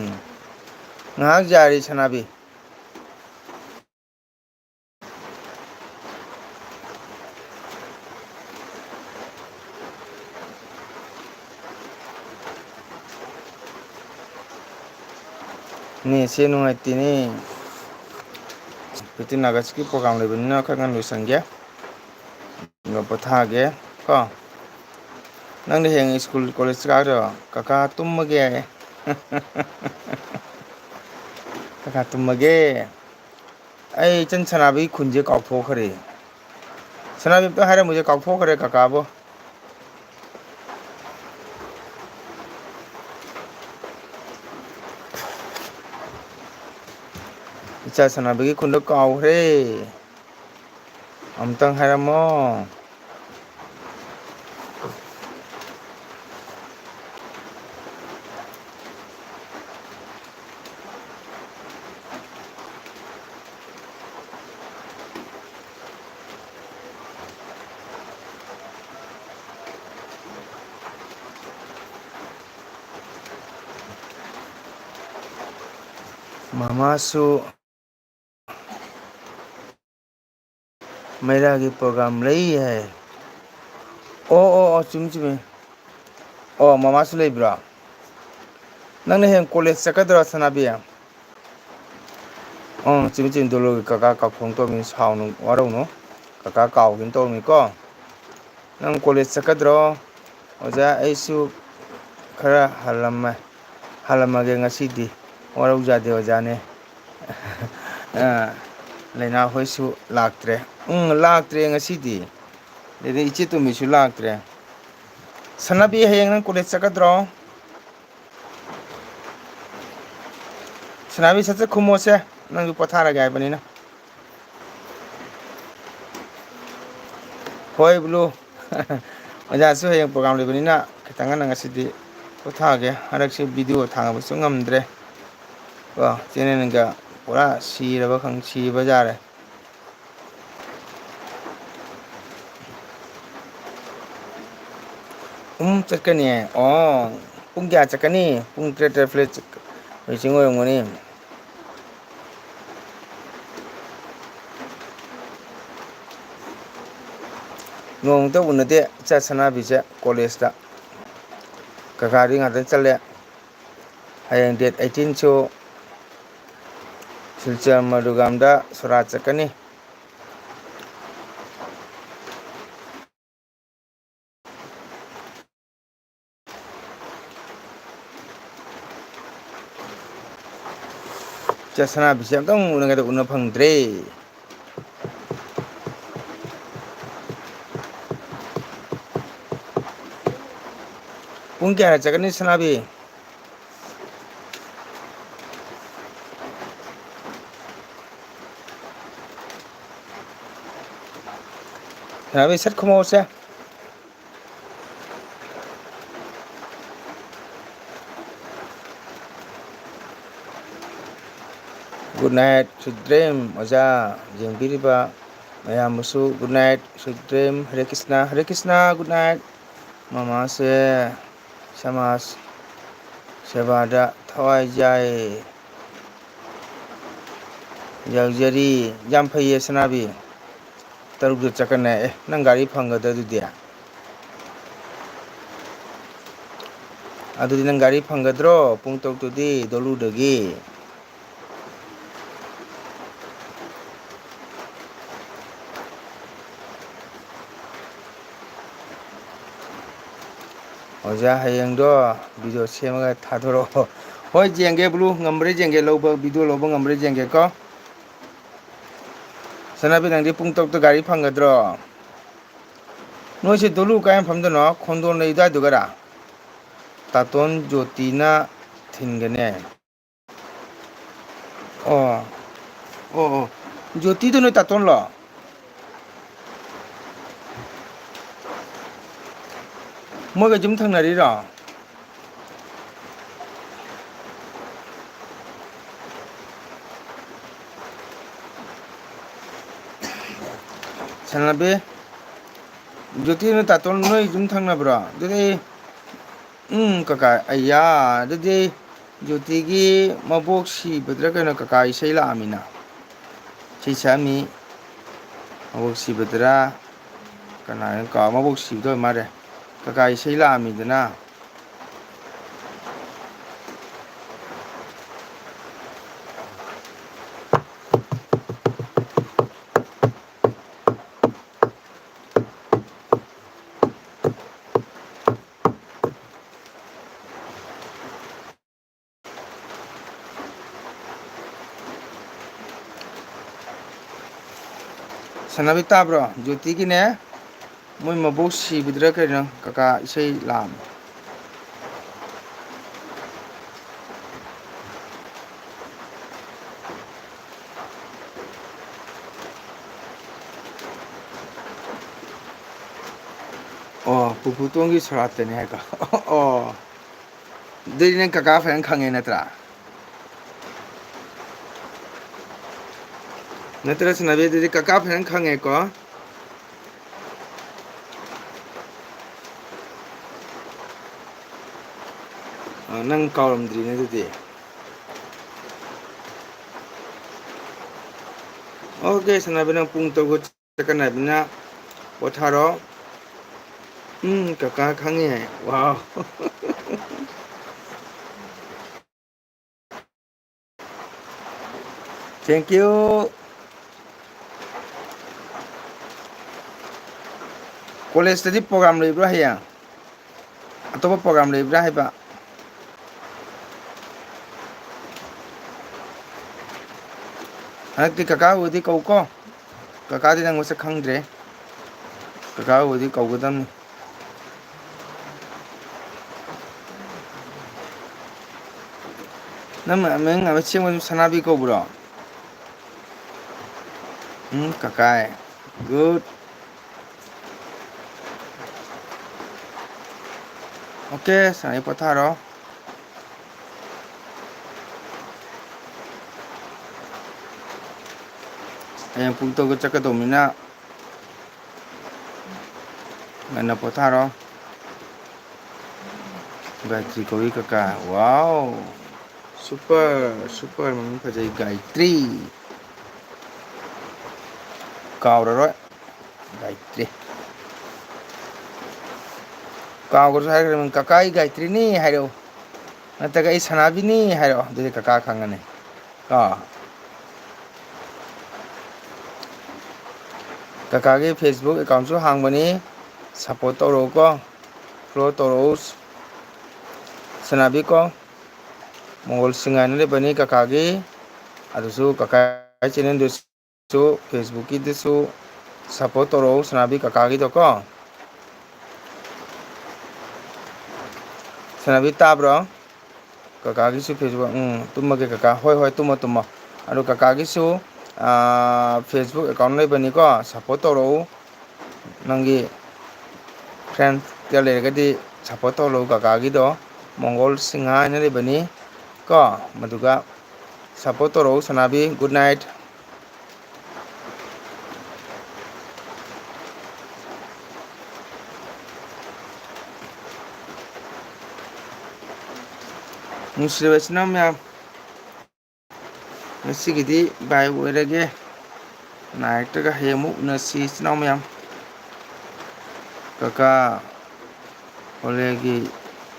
ꯉꯥꯏꯍꯥꯛ ꯌꯥꯔꯤ ꯁꯅꯥꯕꯤ꯫ ꯅꯦꯠꯁꯦ ꯅꯨꯡꯉꯥꯏꯇꯦꯅꯦ꯫ ꯐꯤꯐꯇꯤꯟ ꯑꯥꯒꯁꯀꯤ ꯄ꯭ꯔꯣꯒ꯭ꯔꯥꯝ ꯂꯩꯕꯅꯤꯅ ꯈꯔ ꯉꯟꯅ ꯂꯣꯏꯁꯟꯒꯦ꯫ ꯑꯗꯨꯒ ꯄꯣꯊꯥꯒꯦ ꯀꯣ꯫ ꯅꯪꯗꯤ ꯍꯌꯦꯡ ꯁ꯭ꯀꯨꯜ ꯀꯣꯂꯦꯖ ꯀꯥꯗ꯭ꯔꯣ? ꯀꯀꯥ ꯇꯨꯝꯃꯒꯦ꯫ ꯀꯀꯥ ꯇꯨꯝꯃꯒꯦ꯫ ꯑꯩ ꯏꯆꯟ ꯁꯅꯥꯕꯒꯤ ꯈꯨꯟꯁꯦ ꯀꯥꯎꯊꯣꯛꯈ꯭ꯔꯦ꯫ ꯁꯅꯥꯕꯤ ꯑꯝꯇ ꯍꯥꯏꯔꯝꯃꯨꯁꯦ, ꯀꯥꯎꯊꯣꯛꯈ꯭ꯔꯦ ꯀꯀꯥꯕꯨ꯫ ꯏꯆꯥ ꯁꯥꯟꯅꯕꯒꯤ ꯈꯨꯟꯗꯣ ꯀꯥꯎꯈ꯭ꯔꯦ꯫ ꯑꯃꯨꯛꯇꯪ ꯍꯥꯏꯔꯝꯃꯣ꯫ ꯃꯃꯥꯁꯨ ꯃꯩꯔꯥꯒꯤ ꯄ꯭ꯔꯣꯒ꯭ꯔꯥꯝ ꯂꯩ ꯍꯥꯏ꯫ ꯑꯣ, ꯑꯣ, ꯑꯣ, ꯆꯨꯝꯃꯤ, ꯆꯨꯝꯃꯤ꯫ ꯑꯣ, ꯃꯃꯥꯁꯨ ꯂꯩꯕ꯭ꯔꯣ? ꯅꯪꯅ ꯍꯌꯦꯡ ꯀꯣꯂꯦꯖ ꯆꯠꯀꯗ꯭ꯔꯣ, ꯁꯅꯥꯕꯤ? ꯑꯣ, ꯆꯨꯝꯃꯤ, ꯆꯨꯝꯃꯤ, ꯗꯣꯂꯣꯒꯤ ꯀꯀꯥ ꯀꯥꯎꯊꯣꯛ ꯇꯧꯕꯅꯤ, ꯁꯥꯎꯅꯨ, ꯋꯥꯔꯧꯅꯨ꯫ ꯀꯀꯥ ꯀꯥꯎꯒꯦꯅ ꯇꯧꯔꯝꯃꯤꯀꯣ꯫ ꯅꯪ ꯀꯣꯂꯦꯖ ꯆꯠꯀꯗ꯭ꯔꯣ? ꯑꯣꯖꯥ, ꯑꯩꯁꯨ ꯈꯔ ꯍꯜꯂꯝꯃꯦ, ꯍꯜꯂꯝꯃꯒꯦ ꯉꯁꯤꯗꯤ꯫ ꯋꯥꯔꯧꯖꯥꯗꯦ ꯑꯣꯖꯥꯅꯦ꯫ ꯑ, ꯂꯩꯅꯥ ꯍꯣꯏꯁꯨ ꯂꯥꯛꯇ꯭ꯔꯦ꯫ ꯎꯝ, ꯂꯥꯛꯇ꯭ꯔꯦ ꯉꯁꯤꯗꯤ꯫ ꯑꯗꯩꯗꯤ ꯏꯆꯦ ꯇꯣꯝꯕꯤꯁꯨ ꯂꯥꯛꯇ꯭ꯔꯦ꯫ ꯁꯅꯥꯕꯤ, ꯍꯌꯦꯡ ꯅꯪ ꯀꯣꯂꯦꯖ ꯆꯠꯀꯗ꯭ꯔꯣ? ꯁꯅꯥꯕꯤ, ꯁꯠ ꯁꯠ ꯈꯨꯝꯃꯣꯁꯦ, ꯅꯪꯁꯨ ꯄꯣꯊꯥꯔꯒꯦ ꯍꯥꯏꯕꯅꯤꯅ꯫ ꯍꯣꯏ, ꯕ꯭ꯂꯨ꯫ ꯑꯣꯖꯥꯁꯨ ꯍꯌꯦꯡ ꯄ꯭ꯔꯣꯒ꯭ꯔꯥꯝ ꯂꯩꯕꯅꯤꯅ ꯈꯤꯇꯪ ꯉꯟꯅ ꯉꯁꯤꯗꯤ ꯄꯣꯊꯥꯒꯦ꯫ ꯍꯟꯗꯛꯁꯤ ꯚꯤꯗꯤꯑꯣ ꯊꯥꯡꯕꯁꯨ ꯉꯝꯗ꯭ꯔꯦ꯫ ꯀꯣ, ꯆꯦꯅꯦꯜꯒ ꯄꯨꯔꯥ ꯁꯤꯔꯕ ꯈꯪ-, ꯁꯤꯕ ꯌꯥꯔꯦ꯫ ꯎꯝ, ꯆꯠꯀꯅꯤ꯫ ꯑꯣ, ꯄꯨꯡ ꯀꯌꯥ ꯆꯠꯀꯅꯤ? ꯄꯨꯡ ꯇꯔꯦꯠ, ꯇꯔꯦꯠ ꯐ꯭ꯂꯦꯠ ꯆꯠ-, ꯂꯣꯏꯁꯤꯡ ꯑꯣꯏꯔꯝꯒꯅꯤ꯫ ꯅꯣꯡꯃꯇ ꯎꯅꯗꯦ ꯏꯆꯥ ꯁꯅꯥꯕꯤꯁꯦ ꯀꯣꯂꯦꯖꯇ꯫ ꯀꯀꯥꯗꯤ ꯉꯥꯛꯇ ꯆꯠꯂꯦ꯫ ꯍꯌꯦꯡ date eighteen ꯁꯨ ꯁꯤꯜꯆꯔ ꯃꯔꯨꯒꯥꯝꯗ ꯁꯣꯔꯥꯠ ꯆꯠꯀꯅꯤ꯫ ꯏꯆꯥ ꯁꯅꯥꯕꯤꯁꯦ ꯑꯝꯇꯪ ꯎꯅꯒꯗ ꯎꯅ ꯐꯪꯗ꯭ꯔꯦ꯫ ꯄꯨꯡ ꯀꯌꯥꯗ ꯆꯠꯀꯅꯤ ꯁꯅꯥꯕꯤ? ꯁꯅꯥꯕꯤ, ꯁꯠ ꯈꯨꯝꯃꯛꯑꯣꯁꯦ꯫ Good night, sweet dream꯫ ꯑꯣꯖꯥ, ꯌꯦꯡꯕꯤꯔꯤꯕ ꯃꯌꯥꯝꯕꯨꯁꯨ good night, sweet dream꯫ ꯍꯔꯦ ꯀ꯭ꯔꯤꯁꯅ, ꯍꯔꯦ ꯀ꯭ꯔꯤꯁꯅ, good night꯫ ꯃꯃꯥꯁꯦ ꯁꯃꯥꯖ ꯁꯦꯕꯥꯗ ꯊꯋꯥꯏ ꯌꯥꯏ꯫ ꯌꯥꯎꯖꯔꯤ꯫ ꯌꯥꯝ ꯐꯩꯌꯦ ꯁꯅꯥꯕꯤ꯫ ꯇꯔꯨꯛꯇ ꯆꯠꯀꯅꯦ꯫ ꯑꯦ, ꯅꯪ ꯒꯥꯔꯤ ꯐꯪꯒꯗ꯭ꯔꯥ ꯑꯗꯨꯗꯤ? ꯑꯗꯨꯗꯤ ꯅꯪ ꯒꯥꯔꯤ ꯐꯪꯒꯗ꯭ꯔꯣ ꯄꯨꯡ ꯇꯔꯨꯛꯇꯨꯗꯤ ꯗꯣꯂꯨꯗꯒꯤ? ꯑꯣꯖꯥ, ꯍꯌꯦꯡꯗꯣ video ꯁꯦꯝꯃꯒ ꯊꯥꯗꯣꯔꯛꯑꯣ꯫ ꯍꯣꯏ, ꯌꯦꯡꯒꯦ ꯕ꯭ꯂꯨ, ꯉꯝꯕ꯭ꯔꯥ ꯌꯦꯡꯒꯦ, ꯂꯧꯕ, video ꯂꯧꯕ ꯉꯝꯕ꯭ꯔꯥ ꯌꯦꯡꯒꯦꯀꯣ꯫ ꯁꯅꯥꯕꯤ, ꯅꯪꯗꯤ ꯄꯨꯡ ꯇꯔꯨꯛꯇ ꯒꯥꯔꯤ ꯐꯪꯒꯗ꯭ꯔꯣ? ꯅꯣꯏꯁꯦ ꯗꯣꯂꯨ ꯀꯥꯏ ꯃꯐꯝꯗꯅꯣ? ꯈꯣꯟꯗꯣꯟ ꯂꯩ ꯑꯗꯨꯋꯥꯏꯗꯨꯒꯔꯥ? ꯇꯥꯇꯣꯟ ꯖꯣꯇꯤꯅ ꯊꯤꯟꯒꯅꯦ꯫ ꯑꯣ, ꯑꯣ, ꯑꯣ꯫ ꯖꯣꯇꯤꯗꯣ ꯅꯣꯏ ꯇꯥꯇꯣꯟꯂꯣ? ꯃꯣꯏꯒ ꯌꯨꯝ ꯊꯪꯅꯔꯤꯔꯣ? ꯁꯅꯥꯕꯤ, ꯖꯣꯇꯤ ꯅꯣꯏ ꯇꯥꯇꯣꯟ ꯅꯣꯏ ꯌꯨꯝ ꯊꯪꯅꯕ꯭ꯔꯣ? ꯑꯗꯨꯗꯤ, ꯎꯝ, ꯀꯀꯥ, ꯑꯩꯌꯥ, ꯑꯗꯨꯗꯤ ꯖꯣꯇꯤꯒꯤ ꯃꯕꯣꯛ ꯁꯤꯕꯗ꯭ꯔꯥ ꯀꯩꯅꯣ ꯀꯀꯥ ꯏꯁꯩ ꯂꯥꯛꯑꯃꯤꯅ꯫ ꯏꯁꯩ ꯁꯛꯑꯝꯃꯤ꯫ ꯃꯕꯣꯛ ꯁꯤꯕꯗ꯭ꯔꯥ? ꯀꯅꯥꯅꯣ ꯀꯥꯎ-, ꯃꯕꯣꯛ ꯁꯤꯕꯗ ꯑꯣꯏ ꯃꯥꯜꯂꯦ꯫ ꯀꯀꯥ ꯏꯁꯩ ꯂꯥꯛꯑꯝꯃꯤꯗꯅ꯫ ꯁꯥꯟꯅꯕꯤ ꯇꯥꯕ꯭ꯔꯣ? ꯖꯣꯇꯤꯒꯤꯅꯦ, ꯃꯣꯏ ꯃꯕꯣꯛ ꯁꯤꯕꯗꯨꯔ ꯀꯩꯅꯣ, ꯀꯀꯥ ꯏꯁꯩ ꯂꯥꯛꯑꯝꯃꯦ꯫ ꯑꯣ, ꯄꯨꯄꯨ ꯇꯣꯟꯒꯤ ꯁꯣꯔꯥꯠꯇꯅꯦ ꯍꯥꯏꯀꯣ꯫ ꯑꯣ, ꯑꯗꯨꯗꯤ ꯅꯪ ꯀꯀꯥ ꯐꯖꯅ ꯈꯪꯉꯦ ꯅꯠꯇ꯭ꯔꯥ? ꯅꯠꯇ꯭ꯔ ꯁꯅꯥꯕꯤ, ꯑꯗꯨꯗꯤ ꯀꯀꯥ ꯐꯖꯅ ꯈꯪꯉꯦꯀꯣ? ꯑ, ꯅꯪ ꯀꯥꯎꯔꯝꯗ꯭ꯔꯤꯅꯦ ꯑꯗꯨꯗꯤ꯫ ꯑꯣꯀꯦ, ꯁꯅꯥꯕꯤ, ꯅꯪ ꯄꯨꯡ ꯇꯔꯨꯛ ꯆꯠꯀꯅꯤ ꯍꯥꯏꯕꯅꯤꯅ ꯄꯣꯊꯥꯔꯣ꯫ ꯎꯝ, ꯀꯀꯥ ꯈꯪꯉꯦ ꯍꯥꯏ꯫ Wow꯫ Thank you꯫ ꯀꯣꯂꯦꯖꯇꯗꯤ program ꯂꯩꯕ꯭ꯔꯥ ꯍꯌꯦꯡ? ꯑꯇꯣꯞꯄ program ꯂꯩꯕ꯭ꯔꯥ ꯍꯥꯏꯕ? ꯍꯟꯗꯛꯇꯤ ꯀꯀꯥ ꯍꯣꯏꯗꯤ ꯀꯧꯀꯣ꯫ ꯀꯀꯥꯗꯤ ꯅꯪ ꯃꯁꯛ ꯈꯪꯗ꯭ꯔꯦ꯫ ꯀꯀꯥ ꯍꯣꯏꯗꯤ ꯀꯧꯒꯗꯝꯅꯤ꯫ ꯅꯪ ꯃ-, ꯃꯤꯡ ꯑꯁꯦꯡꯕꯁꯨ ꯁꯅꯥꯕꯤ ꯀꯧꯕ꯭ꯔꯣ? ꯎꯝ, ꯀꯀꯥꯏ꯫ Good꯫ ꯑꯣꯀꯦ, ꯁꯅꯥꯕꯤ ꯄꯣꯊꯥꯔꯣ꯫ ꯍꯌꯦꯡ ꯄꯨꯡ ꯇꯔꯨꯛꯇ ꯆꯠꯀꯗꯧꯅꯤꯅ ꯉꯟꯅ ꯄꯣꯊꯥꯔꯣ꯫ ꯒꯥꯌꯇ꯭ꯔꯤ ꯀꯧꯏ ꯀꯀꯥ꯫ Wow! Super, super, ꯃꯃꯤꯡ ꯐꯖꯩ, ꯒꯥꯌꯇ꯭ꯔꯤ꯫ ꯀꯥꯎꯔꯔꯣꯏ꯫ ꯒꯥꯌꯇ꯭ꯔꯤ꯫ ꯀꯥꯎꯈ꯭ꯔꯁꯨ ꯍꯥꯏꯈ꯭ꯔꯃꯤꯅ, "ꯀꯀꯥ, ꯑꯩ ꯒꯥꯌꯇ꯭ꯔꯤꯅꯤ" ꯍꯥꯏꯔꯛꯎ꯫ ꯅꯠꯇ꯭ꯔꯒ "ꯑꯩ ꯁꯅꯥꯕꯤꯅꯤ" ꯍꯥꯏꯔꯛꯑꯣ꯫ ꯑꯗꯨꯗꯤ ꯀꯀꯥ ꯈꯪꯉꯅꯤ꯫ ꯀꯣ? ꯀꯀꯥꯒꯤ Facebook account ꯁꯨ ꯍꯥꯡꯕꯅꯤ꯫ Support ꯇꯧꯔꯛꯎꯀꯣ꯫ Follow ꯇꯧꯔꯛꯎ꯫ ꯁꯅꯥꯕꯤ ꯀꯣ꯫ ꯃꯣꯡꯒꯣꯜ ꯁꯤꯡ ꯍꯥꯏꯅ ꯂꯩꯕꯅꯤ ꯀꯀꯥꯒꯤ꯫ ꯑꯗꯨꯁꯨ ꯀꯀꯥꯒꯤ channel ꯗꯨꯁꯨ ꯁꯨ, Facebook ꯀꯤꯗꯁꯨ Support ꯇꯧꯔꯛꯎ ꯁꯅꯥꯕꯤ ꯀꯀꯥꯒꯤꯗꯣ ꯀꯣ꯫ ꯁꯅꯥꯕꯤ ꯇꯥꯕ꯭ꯔꯣ? ꯀꯀꯥꯒꯤꯁꯨ Facebook, ꯎꯝ, ꯇꯨꯝꯃꯒꯦ ꯀꯀꯥ꯫ ꯍꯣꯏ, ꯍꯣꯏ, ꯇꯨꯝꯃꯣ, ꯇꯨꯝꯃꯣ꯫ ꯑꯗꯣ ꯀꯀꯥꯒꯤꯁꯨ, ꯑꯥ, Facebook account ꯂꯩꯕꯅꯤꯀꯣ, support ꯇꯧꯔꯛꯎ꯫ ꯅꯪꯒꯤ friendꯀ ꯂꯩꯔꯒꯗꯤ support ꯇꯧꯔꯛꯎ ꯀꯀꯥꯒꯤꯗꯣ꯫ ꯃꯣꯡꯒꯣꯜ ꯁꯤꯡꯍ ꯍꯥꯏꯅ ꯂꯩꯕꯅꯤ ꯀꯣ, ꯃꯗꯨꯒ support ꯇꯧꯔꯛꯎ ꯁꯅꯥꯕꯤ꯫ Good night꯫ ꯅꯨꯡꯁꯤꯔꯕ ꯏꯆꯤꯟ ꯏꯅꯥꯎ ꯃꯌꯥꯝ, ꯉꯁꯤꯒꯤꯗꯤ bye ꯑꯣꯏꯔꯒꯦ꯫ ꯅꯥꯏꯛꯇꯒ ꯍꯌꯦꯡ ꯑꯃꯨꯛ ꯎꯅꯁꯤ ꯏꯆꯤꯟ ꯏꯅꯥꯎ ꯃꯌꯥꯝ꯫ ꯀꯀꯥ ꯍꯣꯂꯦꯒꯤ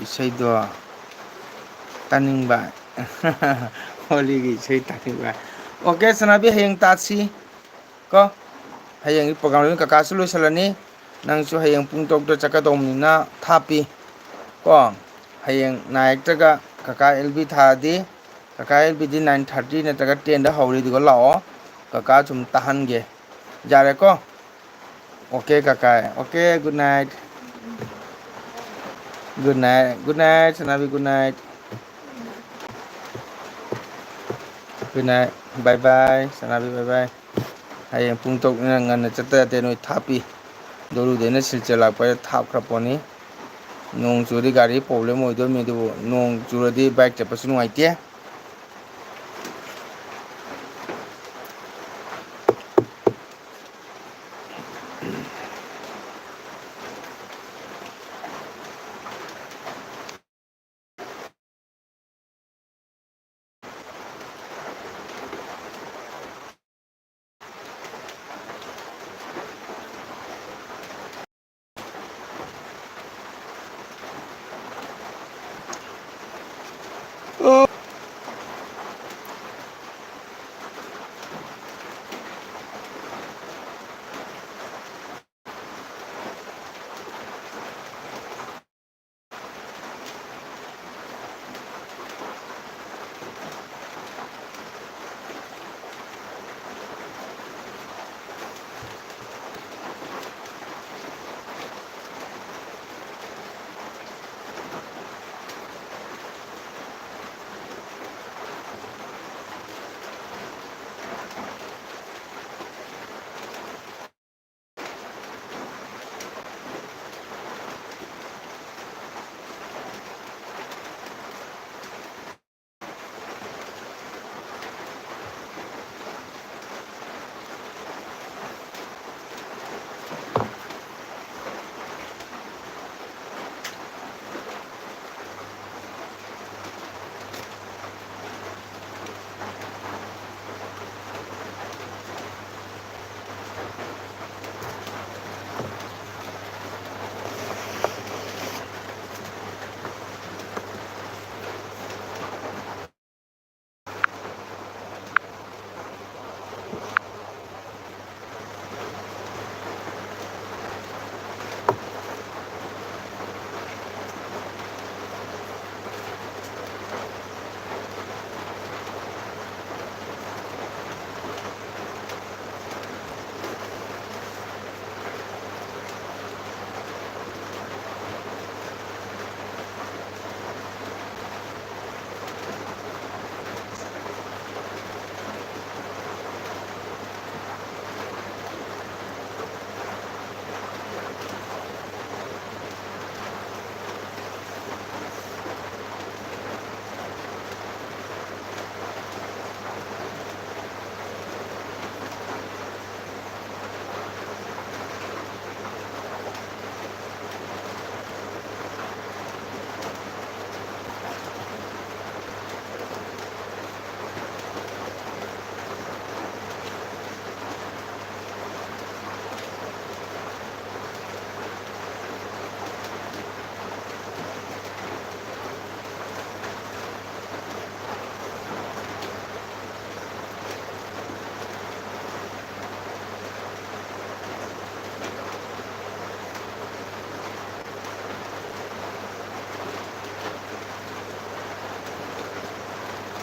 ꯏꯁꯩꯗꯣ ꯇꯥꯅꯤꯡꯕ꯫ ꯍꯣꯂꯤꯒꯤ ꯏꯁꯩ ꯇꯥꯅꯤꯡꯕ꯫ OK ꯁꯅꯥꯕꯤ, ꯍꯌꯦꯡ ꯇꯥꯁꯤ ꯀꯣ꯫ ꯍꯌꯦꯡꯒꯤ program ꯂꯣꯏꯅ ꯀꯀꯥꯁꯨ ꯂꯣꯏꯁꯤꯜꯂꯅꯤ꯫ ꯅꯪꯁꯨ ꯍꯌꯦꯡ ꯄꯨꯡ ꯇꯔꯨꯛꯇ ꯆꯠꯀꯗꯧꯕꯅꯤꯅ ꯊꯥꯞꯄꯤ ꯀꯣ꯫ ꯍꯌꯦꯡ ꯅꯥꯏꯛꯇꯒ ꯀꯀꯥ ꯑꯦꯜ ꯕꯤ ꯊꯥꯔꯗꯤ, ꯀꯀꯥ ꯑꯦꯜ ꯕꯤꯗꯤ nine thirty ꯅꯠꯇ꯭ꯔꯒ tenꯗ ꯍꯧꯔꯤ, ꯑꯗꯨꯒ ꯂꯥꯛꯑꯣ꯫ ꯀꯀꯥ ꯁꯨꯝ ꯇꯥꯍꯟꯒꯦ꯫ ꯌꯥꯔꯦꯀꯣ? OK ꯀꯀꯥ꯫ OK, good night꯫ Good night, good night, ꯁꯅꯥꯕꯤ, good night꯫ Good night, bye bye, ꯁꯅꯥꯕꯤ, bye bye꯫ ꯍꯌꯦꯡ ꯄꯨꯡ ꯇꯔꯨꯛꯅꯤꯅ ꯉꯟꯅ ꯆꯠꯇ ꯌꯥꯗꯦ, ꯅꯣꯏ ꯊꯥꯞꯄꯤ꯫ ꯗꯣꯂꯨꯗꯩꯅ ꯁꯤꯜꯆꯔ ꯂꯥꯛꯄ ꯍꯥꯏꯗꯣ ꯊꯥꯞꯈ꯭ꯔ ꯄꯣꯠꯅꯤ꯫ ꯅꯣꯡ ꯆꯨꯔꯗꯤ ꯒꯥꯔꯤ problem ꯑꯣꯏꯗꯣꯏꯃꯤ, ꯑꯗꯨꯕꯨ ꯅꯣꯡ ꯆꯨꯔꯗꯤ bike ꯆꯠꯄꯁꯨ ꯅꯨꯡꯉꯥꯏꯇꯦ꯫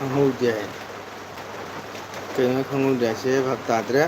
ꯈꯪꯍꯧꯗꯦ ꯍꯥꯏ꯫ ꯀꯩꯅꯣ ꯈꯪꯍꯧꯗꯦ ꯍꯥꯏꯁꯦ? ꯚꯥꯞ ꯇꯥꯗ꯭ꯔꯦ꯫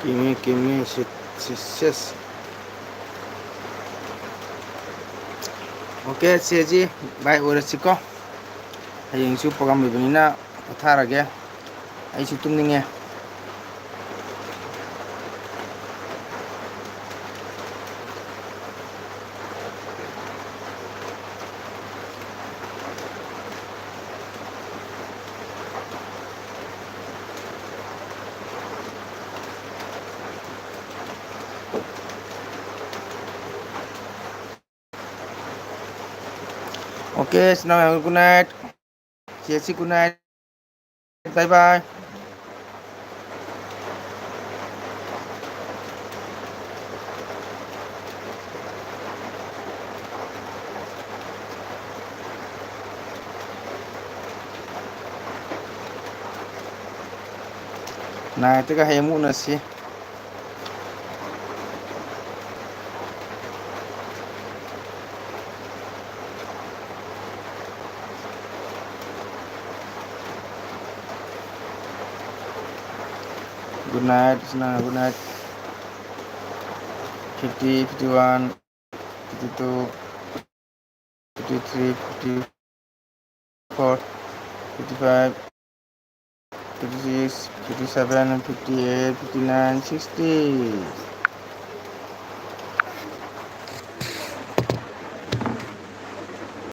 ꯀꯤꯃꯤ ꯀꯤꯃꯤ ꯁꯤꯠ ꯁꯤꯁꯦꯁ꯫ ꯑꯣꯀꯦ ꯆꯦꯆꯦ, ꯕꯥꯏ ꯑꯣꯏꯔꯁꯤꯀꯣ꯫ ꯍꯌꯦꯡꯁꯨ ꯄ꯭ꯔꯣꯒꯥꯝ ꯂꯩꯕꯅꯤꯅ ꯄꯣꯊꯥꯔꯒꯦ꯫ ꯑꯩꯁꯨ ꯇꯨꯝꯅꯤꯡꯉꯦ꯫ Okay, Sinam, good night. Jesse, good night. Bye bye. Nightꯇꯒ ꯍꯌꯦꯡ ꯑꯃꯨꯛ ꯎꯅꯁꯤ꯫ Good night, Sinam, good night. Fifty, fifty-one, fifty-two, fifty-three, fifty-four, fifty-five, fifty-six, fifty-seven, fifty-eight, fifty-nine, sixty.